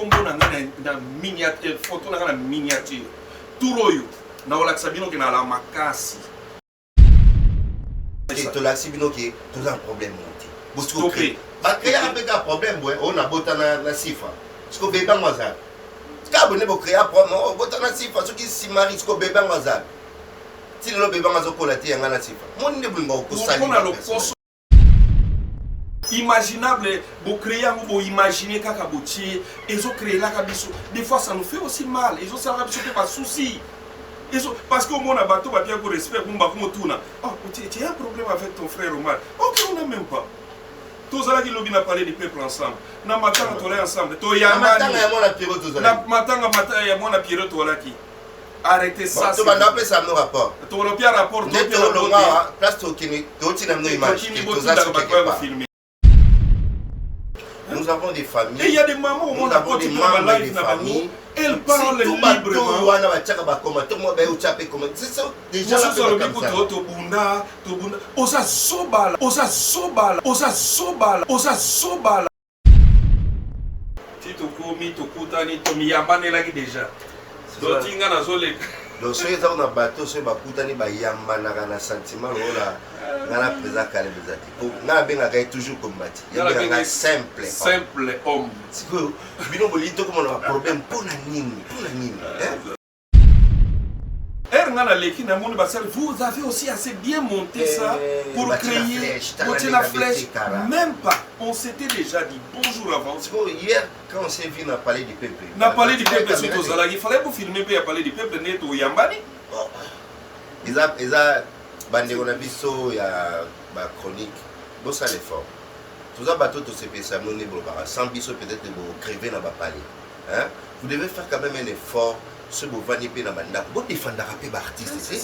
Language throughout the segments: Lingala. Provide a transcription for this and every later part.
kombo na nga na miniature, photo na nga na miniature. Tour oyo nakolakisa bino ke nala makasi. Tolakisi bino ke toza na problème moko te. Bosiko bacréaka mpe kaka problème boye oyo nabota na sifa siko bebe yango aza kaka boye nde bocréa problème oyo bota na sifa soki simari siko bebe yango aza ti lelo bebe yango azokola te yanga na sifa moni nde bolinga kosalina lokoso imaginable bocree yango boimagine kaka botie ezocreelaka biso des fois ça nous fait aussi mal ezosalaka biso mpe basouci ezo parce que omona bato bapia ko respect kumba kumotuna oh tu, tu as un problème avec ton frère Omar ok on n'a même pas tozalaki lobi na palais du peuple ensemble na matanga tolai ensemble toyambani na matanga ya mwana Pierrot tolaki arrêtez ça tobanda apesa bino rapport tolopia rapport nde tolonga place tokende totina bino image toza sur quelque part. Nous avons des familles. Et il y a des mamans au monde à côté de membres de famille. Elles parlent librement. Wana batiaka ba commentaire moi ba otya pe commentaire. C'est ça déjà la mosusu alobi kutu tobunda tobunda oza zobala oza zobala oza zobala oza zobala ti tokomi tokutani tomiyambanelaki deja doti nga nazoleka donc soki eza na bato soki bakutani bayambanaka na sentiment lokola nga na président Caleb eza te po nga nabengaka ye toujours kombati ye abengaka simple simple homme sikoyo bino bolingi tokomona baproblème mpo na nini mpo na nini Heure nga naleki namoni basali vous avez aussi assez bien monté ça pour créer botie na flèche même pas on s'était déjà dit bonjour avant sikoyo hier quand on s'est vu na palais du peuple na palais du peuple soki tozalaki fallait bofilme mpe ya palais du peuple nde toyambani eza eza bandeko na biso ya bachronique bosala effort toza bato tosepelisa bino nde bolobaka sans biso peut-être bocreve na bapalais hein? Vous devez faire quand même un effort soki bovandi mpe na bandako bodefandaka mpe baartiste te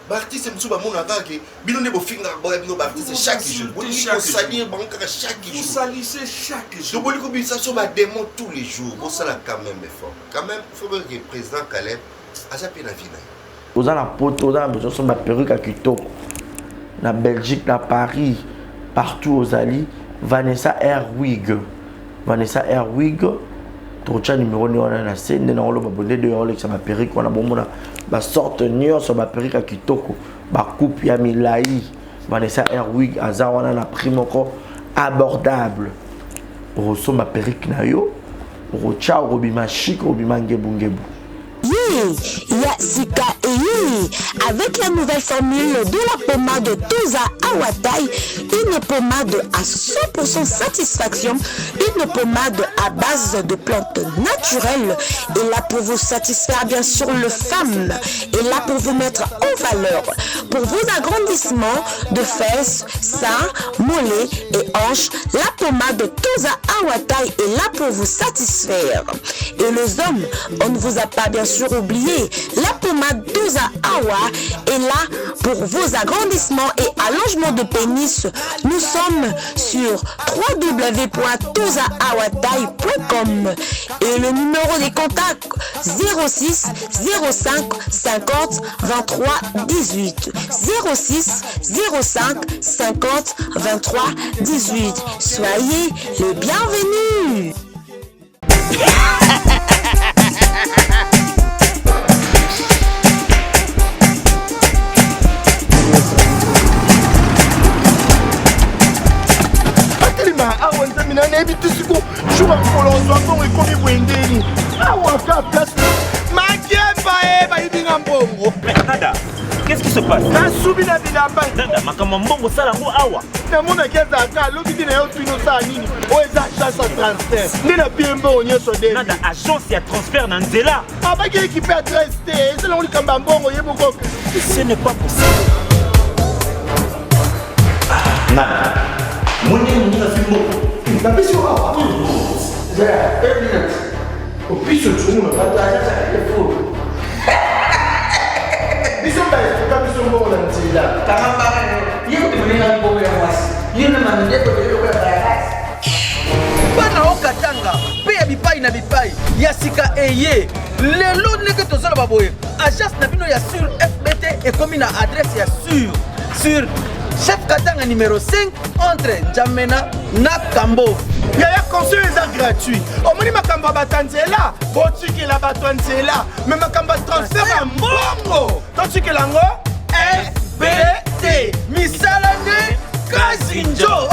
baartiste mosusu bamonaka kaka ke bino nde bofingaka boya bino baartiste chaque jour bolingi kosalir bango kaka chaque jour toboli kobimisa so badémon tous les jours bosala quand même effort quand même faut que président Caleb aza mpe na vie na ye Oza na poto, oza na besoin somba perruque ya kitoko. Na Belgique, na Paris, partout ozali, Vanessa Airwig. Vanessa Airwig, tokotya numero nde wana na se nde nakoloba bonde de olekisa ba perruque wana bomona ba sorte nyonso ba perruque ya kitoko, ba coupe ya milai. Vanessa Airwig aza wana na prix moko abordable. Okosomba perruque na yo, okotya okobima chic, okobima ngebu ngebu. Yeah, ya sika eyei avec la nouvelle formule de la pommade Toza Awatai, une pommade à 100% satisfaction, une pommade à base de plantes naturelles et là pour vous satisfaire bien sûr le femme et là pour vous mettre en valeur, pour vos agrandissements de fesses, seins, mollets et hanches, la pommade Toza Awatai est là pour vous satisfaire. Et les hommes, on ne vous a pas bien sûr oublié, la pommade Toza Awa est là pour vos agrandissements et allongements de pénis. Nous sommes sur www.tozaawatai.com et le numéro des contacts 06 05 50 23 18 06 05 50 23 18. Soyez les bienvenus. atelema awa nzambe na nayebi te siko jour ya mokolo ozwa mbongo ekomi boye ndeni awa ka place makemba e bayibi nga mbongo Nada, qu'est-ce qui se passe nasubi na bilamba Nada, makambo ya mbongo osala yango awa namonaki azalaka alobi te na yo tuni osala nini oyo eza agence ya transfert nde na pie mbongo nyonso nde nada agence ya transfert na nzela abaki ekipe adresse te eza nango likambo ya mbongo ye moko ce n'est pas possible nada moni moninga azwi mbongo napesi yo awa opiso tshumuna bato biso baetuka biso mbongo na nzela kanga mbanga yo ye kutu moninga mbongo ya mwasi yo na mamindeko lokola bayakasi bana okatanga mpe ya bipai na bipai ya sika eye lelo ndenge tozoloba boye agence na bino ya sur fbt ekomi na adresse ya sur sur Chef Katanga numéro 5 entre N'Djamena na Kambo. Yaya conseil eza gratuit. Omoni makambo ya bato ya nzela, botikela bato ya nzela. Mais makambo ya transfert ya mbongo, totikela yango FBT. Misala nde kazinjo.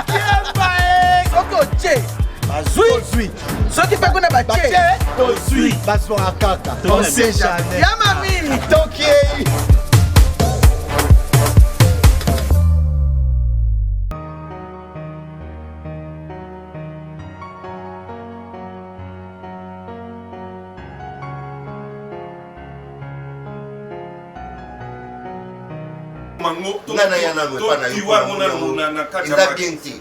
Kiemba e. Soki otie bazwi soki mpe kuna batie tozwi bazwaka kaka. On sait jamais. Ya mamini. Tokei. Nga na ya nanu epa na yo eza bien te.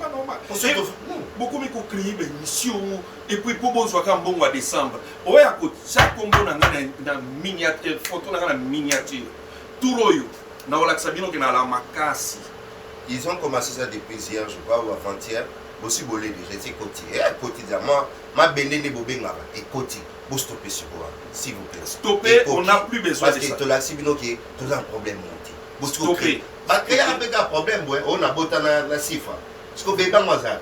Bokomi ko créer ba émission et puis po bozwaka mbongo ya décembre oyo akotya kombo na nga na miniature photo na nga na miniature tour oyo nakolakisa bino ke nala makasi. Ils ont commencé ça depuis hier, je crois, ou avant-hier. Bosi bolé déjà, c'est koti. Eh, koti déjà. Moi, ma bende ne bobengaka, et koti. Bo stopper sur quoi, s'il vous plaît. Stopper, on n'a plus besoin de ça. Parce que tolakisi bino ke toza un problème monté. Bo stopper. Ba créer un peu de problème, ouais. On a bota na na sifa. Ce que bébé ngwaza.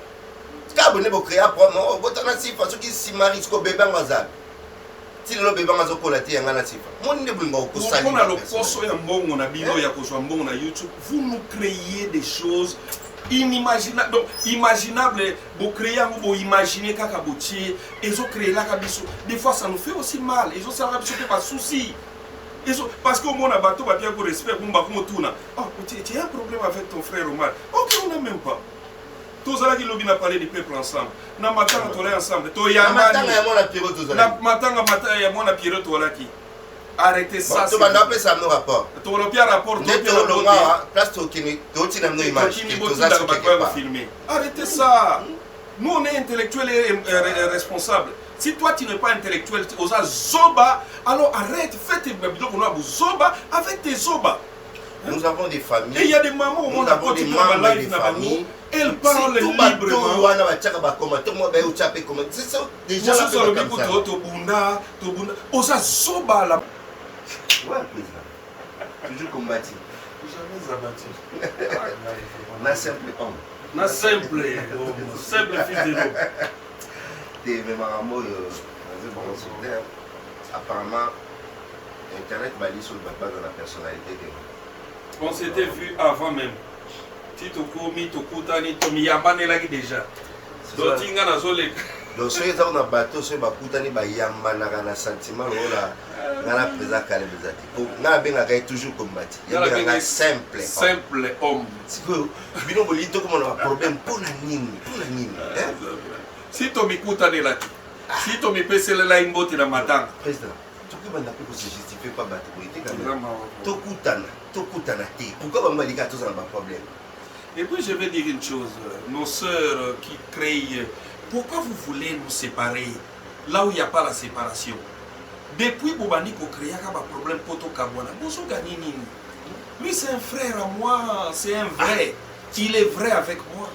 Ka bone bo créer problème, oh bota na sifa, ce qui si marie, ce que bébé ngwaza. Ti lelo bébé ngazo kola te yanga na sifa. Moni nde bolinga okosali. Mpona lokoso ya mbongo na bino ya kozwa mbongo na YouTube, vous nous créez des choses inimaginables. Donc imaginable, bo créer yango bo imaginer kaka botie, ezo créelaka biso. Des fois ça nous fait aussi mal, ezo salaka biso pe ba soucis. Ezo parce que omona bato bapia ko respect kumba kumotuna. Oh, tu as un problème avec ton frère Omar. OK, on n'a même pas. Tozalaki lobi na palais du peuple ensemble. Na matanga tolai ensemble. Toyambani. Na matanga ya mwana Pierrot tozalaki. Na matanga mata ya mwana Pierrot tozalaki. Arrêtez ça. Bon, tobanda apesa bino rapport. Tokolobi rapport. Nde tolonga awa place tokende totina bino image. Toza sur quelque part. Filmer. Arrêtez ça. Nous on est intellectuel et responsable. Si toi tu n'es pas intellectuel, oza zoba, alors arrête, fais tes biloko na zoba avec tes zoba. Nous avons des familles. Et il y a des mamans au monde à côté de membres des familles. Elles parlent librement. Wana batiaka ba commentaire moi ba otya pe commentaire. C'est ça déjà la pe alobi kutu tobunda, tobunda. Oza zoba la. Ouais président. Toujours combattu. Jamais abattu. Na simple homme. Na simple homme, simple fils de l'homme. Te mais makambo oyo nazo bango sur terre. Apparemment internet baliso bato baza na personnalité te. On s'était vu avant même. Ti tokomi tokutani tomiyambanelaki déjà. Donc ti nga nazoleka. Donc soki eza na bato soki bakutani bayambanaka na sentiment lokola nga na président Caleb eza te. Po nga nabengaka ye toujours combati. Ye abengaka simple. Simple homme. Sikoyo bino bolingi tokomona ba problème mpo na nini? Mpo na nini? Si tomikutanelaki. Si tomipeselelaki mbote na matanga. Président, tokoki banda mpe kose justifier pa bato boye te quand même. Tokutana, tokutana te. Pourquoi bango balingaka tozala na ba problème? Et puis je vais dire une chose, nos sœurs qui créent, pourquoi vous voulez nous séparer là où il n'y a pas la séparation? Depuis bobandi ko créaka ba problème poto kabwana, bozo gagner nini? Lui c'est un frère à moi, c'est un vrai. Il est vrai avec moi.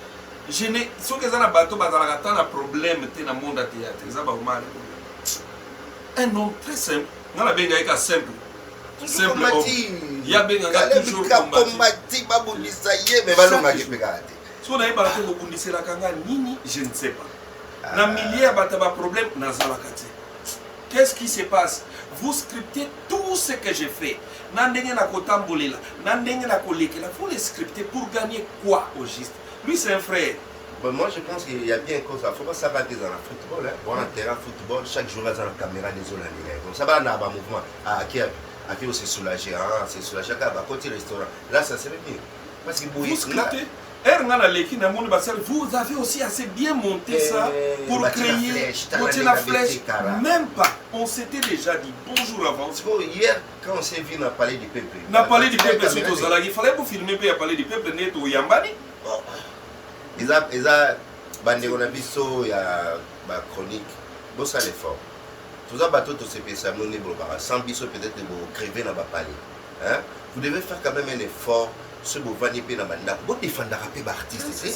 Je n'ai soki eza na bato bazalaka ata na problème te na monde ya théâtre, eza ba Omar. Un homme très simple. Nga na benga ye ka simple. Simple homme. Ya benga nga toujours combati babundisa ye mais balongaki mpe kaka te. Soki nayebaka te bobundiselaka nga nini, je ne sais pas. Na milieu ya bato ya ba problème nazalaka te. Qu'est-ce qui se passe? Vous scriptez tout ce que je fais. Na ndenge na kotambolela, na ndenge na kolekela, vous les scriptez pour gagner quoi au juste? Lui c'est un frère. Bon, moi je pense qu'il y a bien cause. Faut pas savoir des dans le football, hein. Bon, un terrain football, chaque jour dans la caméra des zones. Comme ça, bah, on a un mouvement. Ah, qui a, à qui on s'est soulagé, hein, s'est soulagé, ah, bah, côté restaurant. Là, ça serait mieux. Parce que vous scriptez. Er nga na leki na moni basali, vous avez aussi assez bien monté ça pour créer, monter la flèche. Même pas. On s'était déjà dit bonjour avant. Parce que hier, quand on s'est vu na palais du peuple. Na palais du peuple, surtout aux Alagi, il fallait vous filmer puis à palais du peuple, net au Yambani. Bon. Eza, eza bandeko na biso ya ba chronique, bosala effort. Toza bato tosepelisa bino nde bolobaka sans biso peut-être bo crever na ba palais. Hein? Vous devez faire quand même un effort soki bovandi mpe na bandako bodefandaka mpe ba artiste te.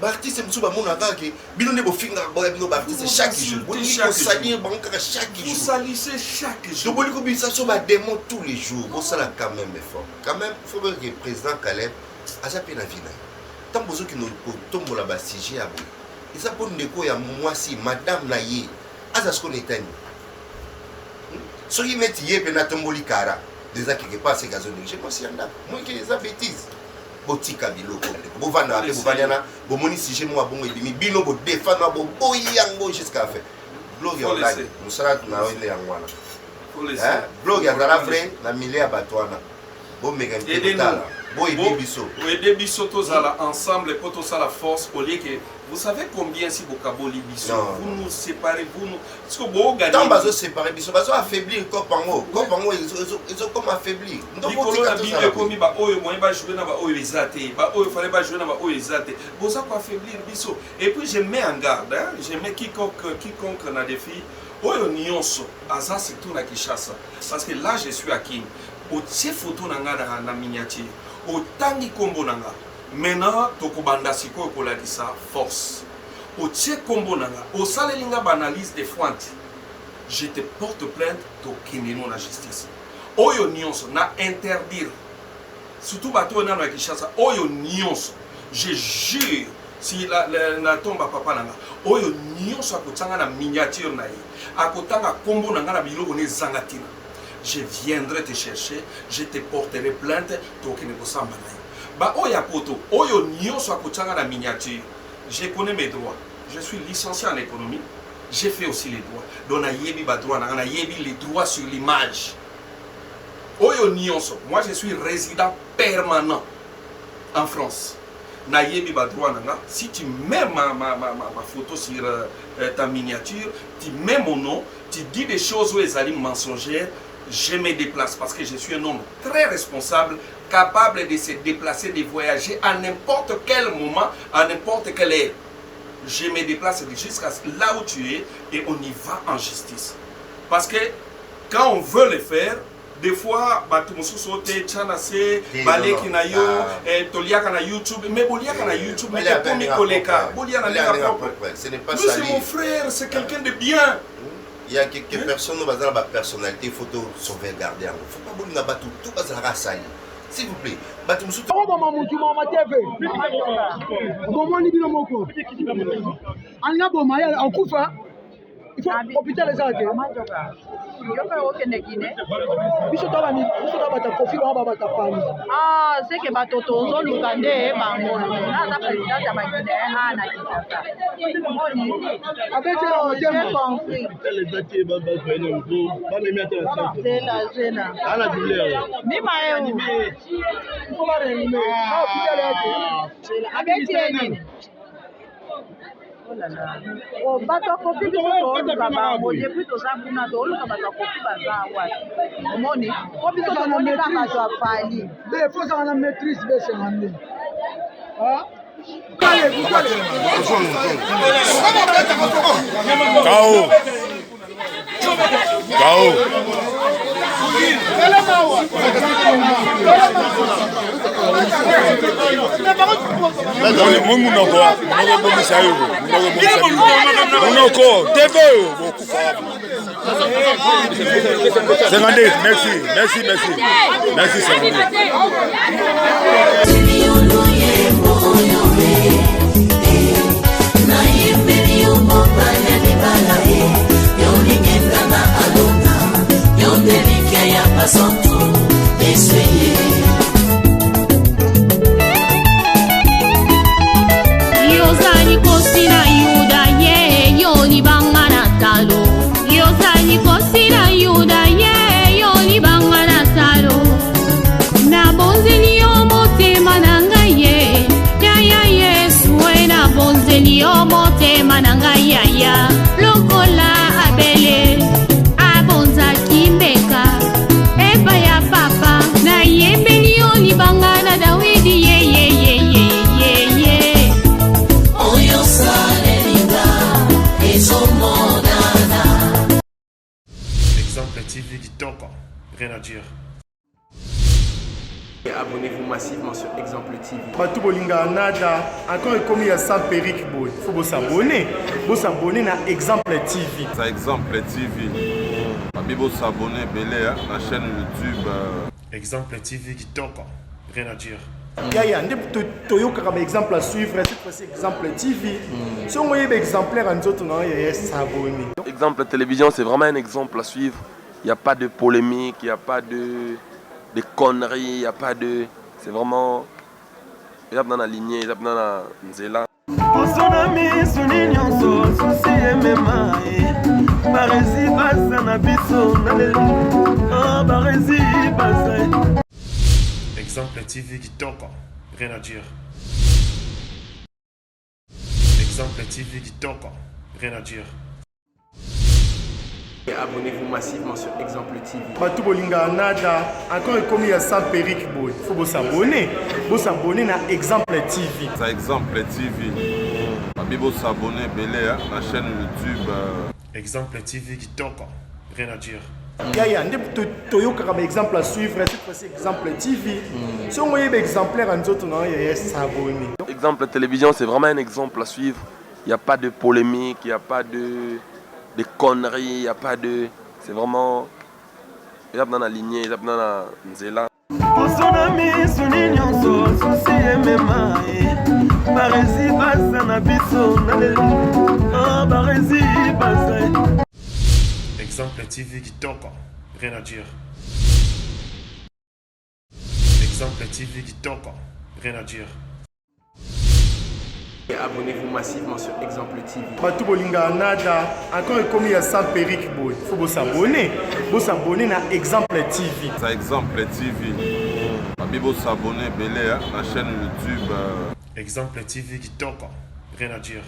Ba artiste mosusu bamonaka kaka ke bino nde bofingaka boya bino ba artiste chaque jour. Bolingi kosalir bango kaka chaque jour. Vous salissez chaque jour. Donc bolingi kobimisa so ba démons tous les jours. Bosala quand même effort. Quand même, faut que président Caleb Aza mpe na vie na ye. Ntango bozokende kotombola basujet ya boye, eza mpo ndeko ya mwasi madame na ye aza sikoyo na etani. Soki neti ye mpe natomboli kara deja quelque part seke azo néglige mwasi ya ndako moke, eza bêtise. Botika biloko ndeko, bovandaka mpe bovandi wana, bomoni sujet moko ya bongo ebimi, bino bodefendre, boboyi yango jusqu'à la fin. Gloria Olangi, mosala na yo nde yango wana. Gloria azala vrai na milieu ya bato wana, bomeka mpe kotala boyede biso, boyede biso tozala ensemble mpo tosala force au lieu que vous savez combien si bokaboli biso, vous nous séparez, vous nous siko bogani. Ntango bazoséparer biso, bazo affaiblir cope yango, cope yango ezokoma affaiblir. Likolo na bino ekomi baoyo moyen bajoue na baoyo eza te, baoyo fale bajoue na baoyo eza te, boza koaffaiblir biso. Et puis je mets en garde, hein, je mets quiconque na défi oyo nyonso aza surtout na Kinshasa, parce que là je suis à Kin. Otie photo na nga na miniature, otangi nkombo na nga, maintenant tokobanda sikoyo kolakisa force. Otie nkombo na nga, osaleli nga baanalyse de pointe, je te porte plainte, tokende no na justice. Oyo nyonso na interdire, surtout bato oyo nano ya Kinshasa, oyo nyonso, je jure si na tomba papa na nga, oyo nyonso akotianga na miniature na ye, akotanga nkombo na nga na biloko na ezanga ntina, je viendrai te chercher, je te porterai plainte, tokende kosamba na yo. Baoyo ya poto, oyo nyonso akotianga na miniature, je connais mes droits, je suis licencié en économie, j'ai fait aussi les droits, donc nayebi badroit na nga, nayebi les droits sur l'image. Oyo nyonso, moi je suis résident permanent en France, nayebi badroit na nga. Si tu mets ma photo sur ta miniature, tu mets mon nom, tu dis des choses oyo ezali mensongères, je me déplace, parce que je suis un homme très responsable, capable de se déplacer, de voyager à n'importe quel moment, à n'importe quelle heure. Je me déplace jusqu'à là où tu es et on y va en justice. Parce que quand on veut le faire, des fois bato mosusu oyo te tya na se baleki na yo, toliaka na YouTube, mais boliaka na YouTube, mais ekomi koleka, bolia na ndenge propre. Lui, c'est mon frère, c'est quelqu'un de bien. Il y a quelques personnes oyo baza na bapersonnalité, il faut to sauvegarder yango. Faut pas bolinga bato tout bazalaka asali, s'il vous plaît. Bato mosusu okoboma mutu mama tv, bomoni bino moko, alinga boma ye, akufa, il faut hôpital eza te. Biso to babata Kofi, bango babata Fally. Seke bato tozoluka nde bango. Naza présidente ya baguinéen a na Kinshasa. Abetela motema. Zela, zela, mima eu. Faut baréanimer hôpital ya te. Abeti ye nini? Bato ya Kofi, biso tooluka bango depuis toza kuna, tooluka bato ya Kofi, baza wapi? Omoni po biso tomoni kaka bato ya Fally. Be faut ozala na maîtrise be 52. Kao. Kao. Moi munoko, munoko ebomisa yo, munoko ebomisa bino. Munoko, TV oyo bokufa. 52, merci, merci, merci. Merci 52. Nayembeli yo mobali ya libala e, yolingenga na alona yo nde likia ya basantu esweye. Yozali kosi na Yuda ye, yo libanga na talo. Yozali kosi na Yuda ye, yo libanga na talo. Nabonzeli yo motema na ngai ye, yaya Yesu e, nabonzeli yo motema na ngai yaya, lokola Abele abonzaki mbeka epai ya papa. Nayembeli yo libanga na Dawidi ye ye ye ye ye ye. Oyo salelinga ezomonana. Exemple TV kitoko, rien à dire. Et abonnez-vous massivement sur Exemple TV. Bato bolingaka nada encore ekomi ya sans perruque boye, faut bosabonner, bosabonner na Exemple TV. Ça, Exemple TV. Babi bosabonner ebele na chaîne YouTube. Exemple TV kitoko, rien à dire. Yaya nde toyokaka ba exemple à suivre, cette fois-ci Exemple TV. Soki oyeba exemplaire ya nzoto na yo, yaya, s'abonner. Exemple télévision, c'est vraiment un exemple à suivre. Il n'y a pas de polémique, il n'y a pas de conneries, il n'y a pas de. C'est vraiment. Eza na lignée, eza na nzela. Poso na miso ni nyonso susi emema ye baresi baza na biso na lelo ah, baresi baza. Exemple TV kitoko, rien à dire. Exemple TV kitoko, rien à dire. Abonnez-vous massivement sur Exemple TV. Bato bolingaka nada, encore ekomi ya sans perruque boye, faut bosabone, bosabone na Exemple TV. Ça, Exemple TV, babi bosabone ebele na chaîne YouTube. Exemple TV kitoko, rien à dire. Yaya nde toyokaka ba exemple à suivre, cette fois-ci Exemple TV. Soki oyeba exemplaire ya nzoto na yo, yaya, s'abonner. Exemple télévision, c'est vraiment un exemple à suivre. Il n'y a pas de polémique, il n'y a pas de conneries, il n'y a pas de. C'est vraiment. Eza na lignée, eza na nzela. Poso na miso ni nyonso susi emema ye baresi baza na biso na lelo ah, baresi baza. Exemple TV kitoko, rien à dire. Exemple TV kitoko, rien à dire. Abonnez-vous massivement sur Exemple TV. Bato bolingaka nada, encore ekomi ya sans perruque boye, faut bosabone, bosabone na Exemple TV. Ça, Exemple TV, babi bosabone ebele na chaîne YouTube. Exemple TV kitoko, rien à dire.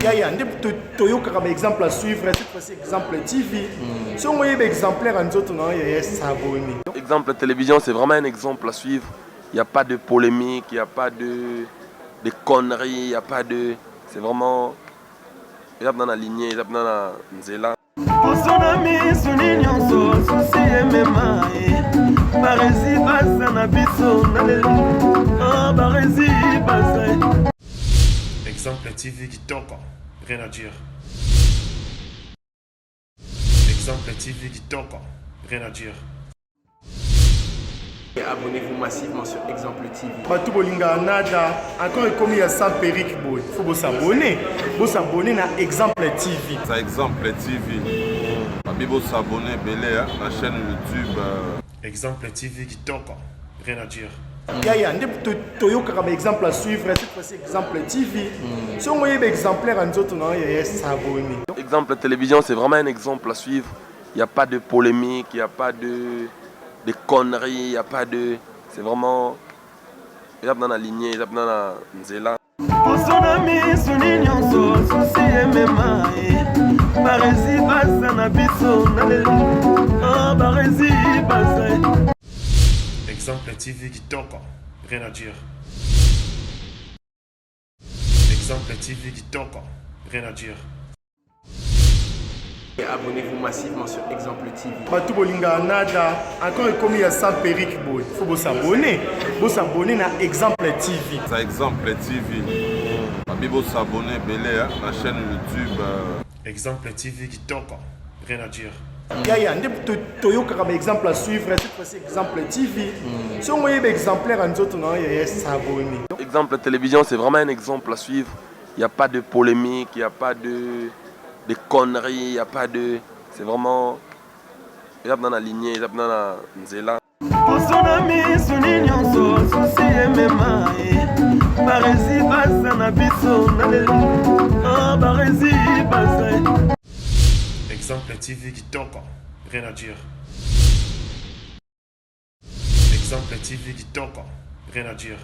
Yaya nde toyokaka ba exemple à suivre, cette fois-ci Exemple TV. Soki oyeba exemplaire ya nzoto na yo, yaya, s'abonner. Exemple télévision, c'est vraiment un exemple à suivre. Il n'y a pas de polémique, il n'y a pas de conneries, il n'y a pas de. C'est vraiment. Eza na lignée, eza na nzela. Poso na miso ni nyonso susi emema ye baresi baza na biso na lelo ah, baresi baza. Exemple TV kitoko, rien à dire. Exemple TV kitoko, rien à dire. Abonnez-vous massivement sur Exemple TV. Bato bolingaka nada, encore ekomi ya sans perruque boye, faut bosabone, bosabone na Exemple TV. Ça, Exemple TV, babi bosabone ebele na chaîne YouTube. Exemple TV kitoko, rien à dire. Yaya nde toyokaka ba exemple à suivre, cette fois-ci Exemple TV. Soki oyeba exemplaire ya nzoto na yo, yaya, s'abonner. Exemple télévision, c'est vraiment un exemple à suivre. Il n'y a pas de polémique, il n'y a pas de conneries, il n'y a pas de. C'est vraiment. Eza na lignée, eza na nzela. Poso na miso ni nyonso susi emema ye baresi baza na biso na lelo ah, baresi baza. Exemple TV kitoko, rien à dire. Exemple TV kitoko, rien à dire. Abonnez-vous massivement sur Exemple TV. Bato bolingaka nada, encore ekomi ya sans perruque boye, faut bosabone, bosabone na Exemple TV. Ça, Exemple TV, babi bosabone ebele na chaîne YouTube. Exemple TV kitoko, rien à dire. Yaya nde toyokaka ba exemple à suivre, cette fois-ci Exemple TV. Soki oyeba exemplaire ya nzoto na yo, yaya, s'abonner. Exemple télévision, c'est vraiment un exemple à suivre. Il n'y a pas de polémique, il n'y a pas de conneries, il n'y a pas de. C'est vraiment. Eza na lignée, eza na nzela. Poso na miso ni nyonso susi emema ye baresi baza na biso na lelo ah, baresi baza. Exemple TV kitoko, rien à dire. Exemple TV kitoko, rien à dire.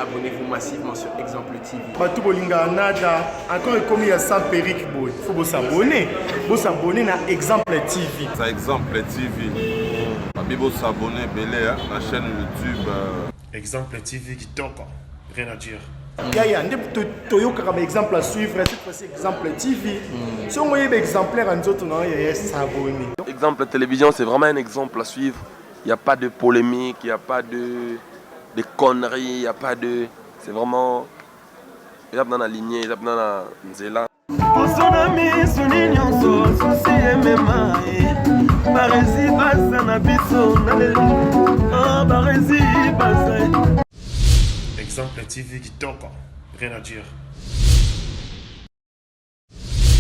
Abonnez-vous massivement sur Exemple TV. Bato bolingaka nada, encore ekomi ya sans perruque boye, faut bosabone, bosabone na Exemple TV. Ça, Exemple TV, babi bosabone ebele na chaîne YouTube. Exemple TV kitoko, rien à dire. Yaya nde toyokaka ba exemple à suivre, cette fois-ci Exemple TV. Soki oyeba exemplaire ya nzoto na yo, yaya, s'abonner. Exemple télévision, c'est vraiment un exemple à suivre. Il n'y a pas de polémique, il n'y a pas de conneries, il n'y a pas de. C'est vraiment. Eza na lignée, eza na nzela. Poso na miso ni nyonso susi emema ye baresi baza na biso na lelo ah, baresi baza. Exemple TV kitoko, rien à dire.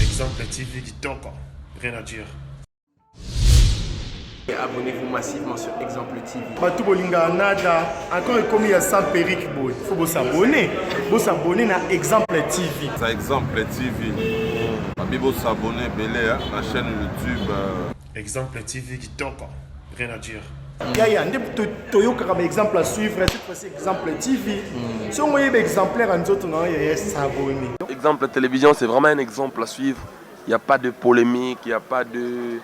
Exemple TV kitoko, rien à dire. Abonnez-vous massivement sur Exemple TV. Bato bolingaka nada encore ekomi ya sans perruque boye faut bosabone bosabone na Exemple TV. Ça Exemple TV. Babi bosabone ebele na chaîne YouTube. Exemple TV kitoko, rien à dire. Yaya nde toyokaka ba exemple à suivre cette fois-ci Exemple TV. Soki oyeba exemplaire ya nzoto na yo yaya s'abonner. Exemple télévision c'est vraiment un exemple à suivre. Il n'y a pas de polémique, il n'y a pas de,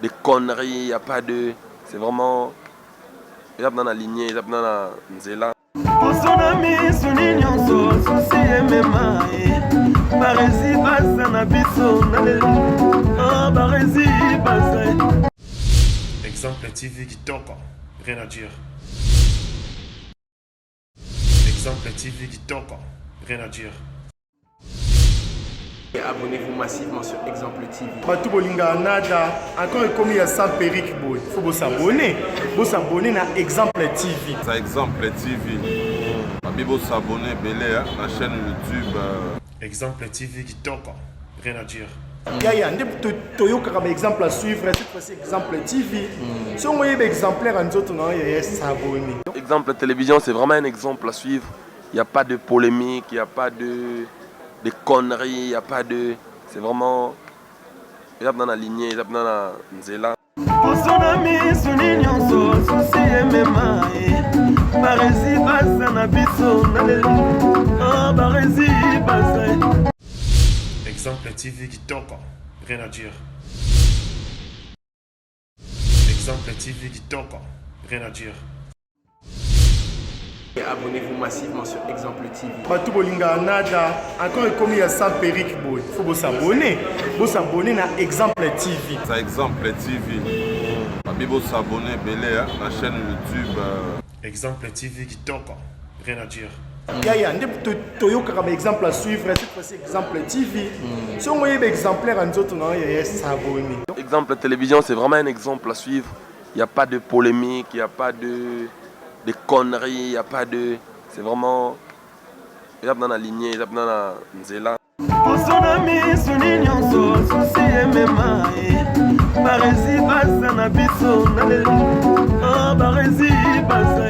de conneries, il n'y a pas de. C'est vraiment. Eza na lignée, eza na nzela. Poso na miso ni nyonso susi emema ye barezi baza na biso na lelo ah, barezi baza Exemple TV kitoko, rien à dire. Exemple TV kitoko, rien à dire. Abonnez-vous massivement sur Exemple TV. Bato bolingaka nada encore ekomi ya sans perruque boye faut bosabone bosabone na Exemple TV. Ça Exemple TV. Babi bosabone ebele na chaîne YouTube. Exemple TV kitoko, rien à dire. Yaya nde toyokaka ba exemple à suivre cette fois-ci Exemple TV. Soki oyeba exemplaire ya nzoto na yo yaya s'abonner. Exemple télévision c'est vraiment un exemple à suivre. Il n'y a pas de polémique, il n'y a pas de, de conneries, il n'y a pas de. C'est vraiment. Eza na lignée, eza na nzela. Poso na miso ni nyonso susi emema ye barezi baza na biso na lelo ah, barezi baza Exemple TV kitoko, rien à dire. Exemple TV kitoko, rien à dire. Abonnez-vous massivement sur Exemple TV. Bato bolingaka nada encore ekomi ya sans perruque boye faut bosabone bosabone na Exemple TV. Ça Exemple TV. Babi bosabone ebele na chaîne YouTube. Exemple TV kitoko, rien à dire. Yaya nde toyokaka ba exemple à suivre cette fois-ci Exemple TV. Soki oyeba exemplaire ya nzoto na yo yaya s'abonner. Exemple télévision c'est vraiment un exemple à suivre. Il n'y a pas de polémique, il n'y a pas de, de conneries, il n'y a pas de. C'est vraiment. Eza na lignée, eza na nzela. Poso na miso ni nyonso susi emema ye barezi baza na biso na lelo ah, barezi baza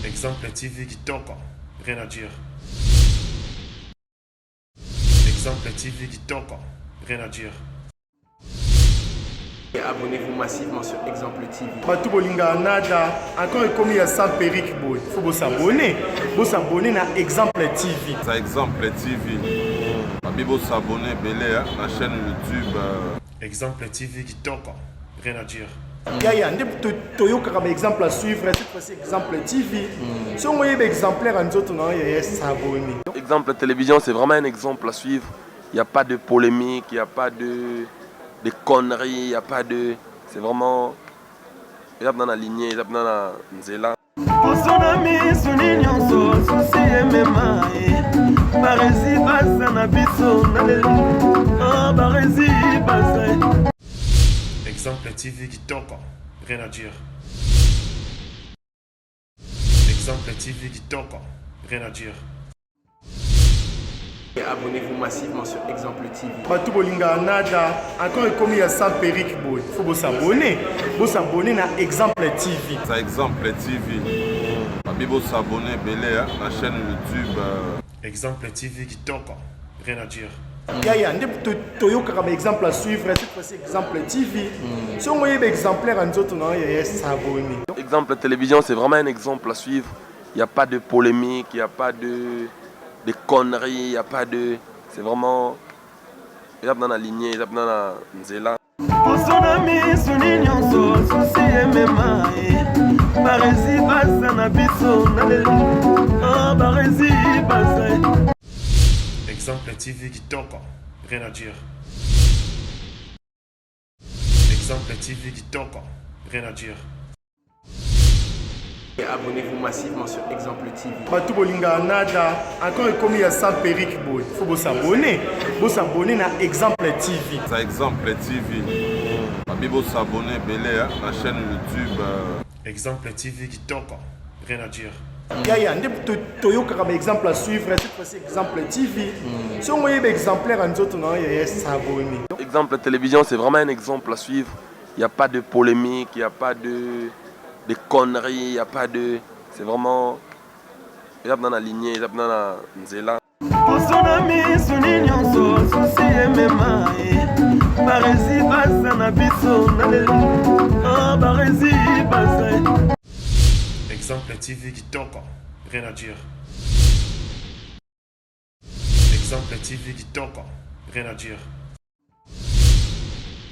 Exemple TV kitoko, rien à dire. Exemple TV kitoko, rien à dire. Abonnez-vous massivement sur Exemple TV. Bato bolingaka nada encore ekomi ya sans perruque boye faut bosabone bosabone na Exemple TV. Ça Exemple TV. Babi bosabone ebele na chaîne YouTube. Exemple TV kitoko, rien à dire. Yaya nde toyokaka ba exemple à suivre cette fois-ci Exemple TV. Soki oyeba exemplaire ya nzoto na yo yaya s'abonner. Exemple télévision c'est vraiment un exemple à suivre. Il n'y a pas de polémique, il n'y a pas de, de conneries, il n'y a pas de. C'est vraiment. Eza na lignée, eza na nzela. Poso na miso ni nyonso susi emema ye barezi baza na biso na lelo ah, barezi baza Exemple TV kitoko, rien à dire. Exemple TV kitoko, rien à dire. Abonnez-vous massivement sur Exemple TV. Bato bolingaka nada encore ekomi ya sans perruque boye faut bosabone bosabone na Exemple TV. Ça Exemple TV. Babi bosabone ebele na chaîne YouTube. Exemple TV kitoko, rien à dire. Yaya nde toyokaka ba exemple à suivre cette fois-ci Exemple TV. Soki oyeba exemplaire ya nzoto na yo yaya s'abonner. Exemple télévision c'est vraiment un exemple à suivre. Il n'y a pas de polémique, il n'y a pas de, de conneries, il n'y a pas de. C'est vraiment. Eza na lignée, eza na nzela. Poso na miso ni nyonso susi emema ye barezi baza na biso na lelo ah, barezi baza Exemple TV kitoko, rien à dire. Exemple TV kitoko, rien à dire. Abonnez-vous massivement sur Exemple TV. Bato bolingaka nada encore ekomi ya sans perruque boye faut bosabone bosabone na Exemple TV. Ça Exemple TV. Babi bosabone ebele na chaîne YouTube. Exemple TV kitoko, rien à dire. Yaya nde toyokaka ba exemple à suivre, cette fois-ci Exemple TV. Soki oyeba exemplaire ya nzoto na yo, yaya, s'abonner. Exemple télévision, c'est vraiment un exemple à suivre. Il n'y a pas de polémique, il n'y a pas de conneries, il n'y a pas de. C'est vraiment. Eza na lignée, eza na nzela. Poso na miso ni nyonso susi emema ye baresi baza na biso na lelo. Ah, baresi baza. Exemple TV kitoko, rien à dire. Exemple TV kitoko, rien à dire.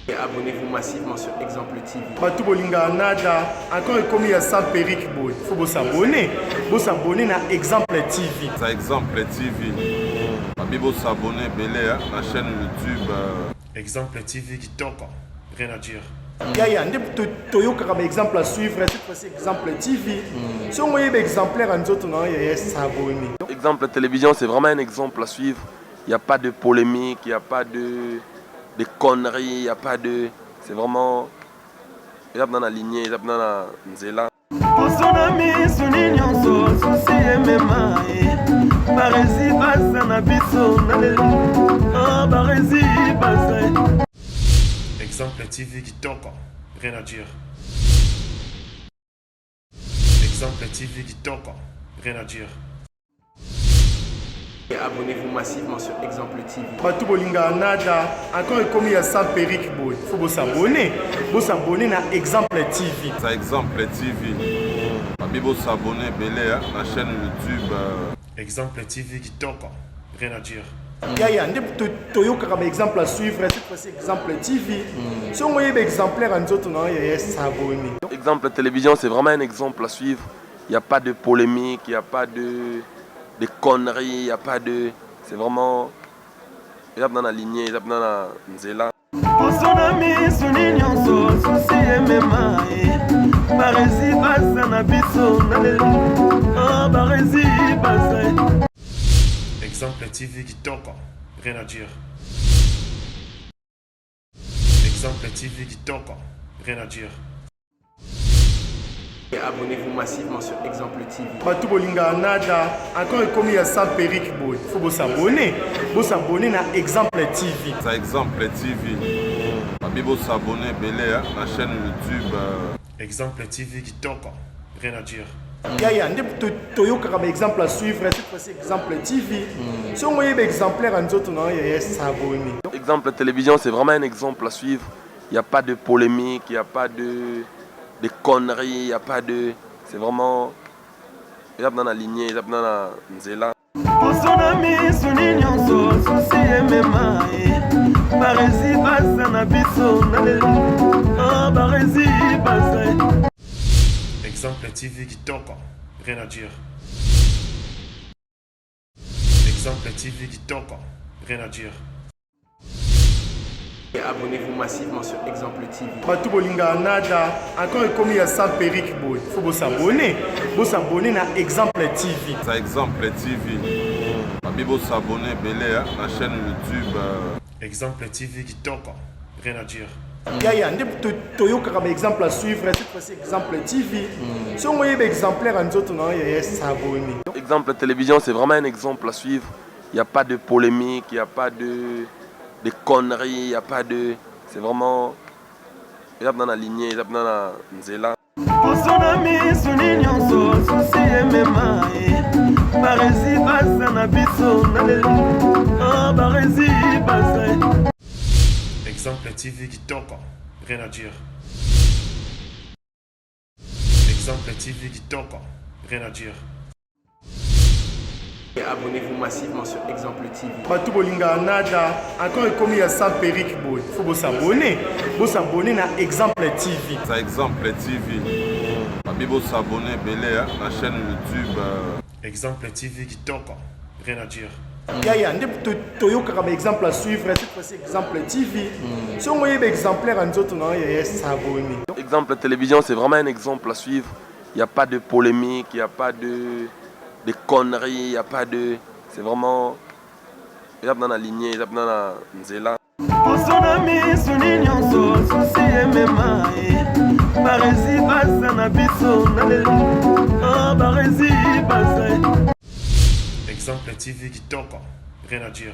Abonnez-vous massivement sur Exemple TV. Bato bolingaka nada encore ekomi ya sans perruque boye, faut bosabone, bosabone na Exemple TV. Ça, Exemple TV, babi bosabone ebele na chaîne YouTube. Exemple TV kitoko, rien à dire. Yaya nde toyokaka ba exemple à suivre, cette fois-ci Exemple TV. Soki oyeba exemplaire ya nzoto na yo, yaya, s'abonner. Exemple télévision, c'est vraiment un exemple à suivre. Il n'y a pas de polémique, il n'y a pas de conneries, il n'y a pas de. C'est vraiment. Eza na lignée, eza na nzela. Poso na miso ni nyonso susi emema ye baresi baza na biso na lelo. Ah, baresi baza. Exemple TV kitoko, rien à dire. Exemple TV kitoko, rien à dire. Abonnez-vous massivement sur Exemple TV. Bato bolingaka nada encore ekomi ya sans perruque boye, faut bosabone, bosabone na Exemple TV. Ça, Exemple TV, babi bosabone ebele na chaîne YouTube. Exemple TV kitoko, rien à dire. Yaya nde toyokaka ba exemple à suivre, cette fois-ci Exemple TV. Soki oyeba exemplaire ya nzoto na yo, yaya, s'abonner. Exemple télévision, c'est vraiment un exemple à suivre. Il n'y a pas de polémique, il n'y a pas de conneries, il n'y a pas de. C'est vraiment. Eza na lignée, eza na nzela. Poso na miso ni nyonso susi emema ye baresi baza na biso na lelo. Ah, baresi baza. Exemple TV kitoko, rien à dire. Exemple TV kitoko, rien à dire. Abonnez-vous massivement sur Exemple TV. Bato bolingaka nada encore ekomi ya sans perruque boye, faut bosabone, bosabone na Exemple TV. Ça, Exemple TV, babi bosabone ebele na chaîne YouTube. Exemple TV kitoko, rien à dire. Yaya nde toyokaka ba exemple à suivre, cette fois-ci Exemple TV. Soki oyeba exemplaire ya nzoto na yo, yaya, s'abonner. Exemple télévision, c'est vraiment un exemple à suivre. Il n'y a pas de polémique, il n'y a pas de conneries, il n'y a pas de. C'est vraiment. Eza na lignée, eza na nzela. Poso na miso ni nyonso susi emema ye baresi baza na biso na lelo. Ah, baresi baza. Exemple TV kitoko, rien à dire. Exemple TV kitoko, rien à dire. Abonnez-vous massivement sur Exemple TV. Bato bolingaka nada encore ekomi ya sans perruque boye, faut bosabone, bosabone na Exemple TV. Ça, Exemple TV, babi bosabone ebele na chaîne YouTube. Exemple TV kitoko, rien à dire. Yaya nde toyokaka ba exemple à suivre, cette fois-ci Exemple TV. Soki oyeba exemplaire ya nzoto na yo, yaya, s'abonner. Exemple télévision, c'est vraiment un exemple à suivre. Il n'y a pas de polémique, il n'y a pas de conneries, il n'y a pas de. C'est vraiment. Eza na lignée, eza na nzela. Poso na miso ni nyonso susi emema ye baresi baza na biso na lelo. Ah, baresi baza. Exemple TV kitoko, rien à dire. Exemple TV kitoko, rien à dire. Abonnez-vous massivement sur Exemple TV. Bato bolingaka nada encore ekomi ya sans perruque boye, faut bosabone, bosabone na Exemple TV. Ça, Exemple TV, babi bosabone ebele na chaîne YouTube. Exemple TV kitoko, rien à dire. Yaya nde toyokaka ba exemple à suivre, cette fois-ci Exemple TV. Soki oyeba exemplaire ya nzoto na yo, yaya, s'abonner. Exemple télévision, c'est vraiment un exemple à suivre. Il n'y a pas de polémique, il n'y a pas de conneries, il n'y a pas de. C'est vraiment. Eza na lignée, eza na nzela. Poso na miso ni nyonso susi emema ye baresi baza na biso na lelo. Ah, baresi baza. Exemple TV kitoko, rien à dire.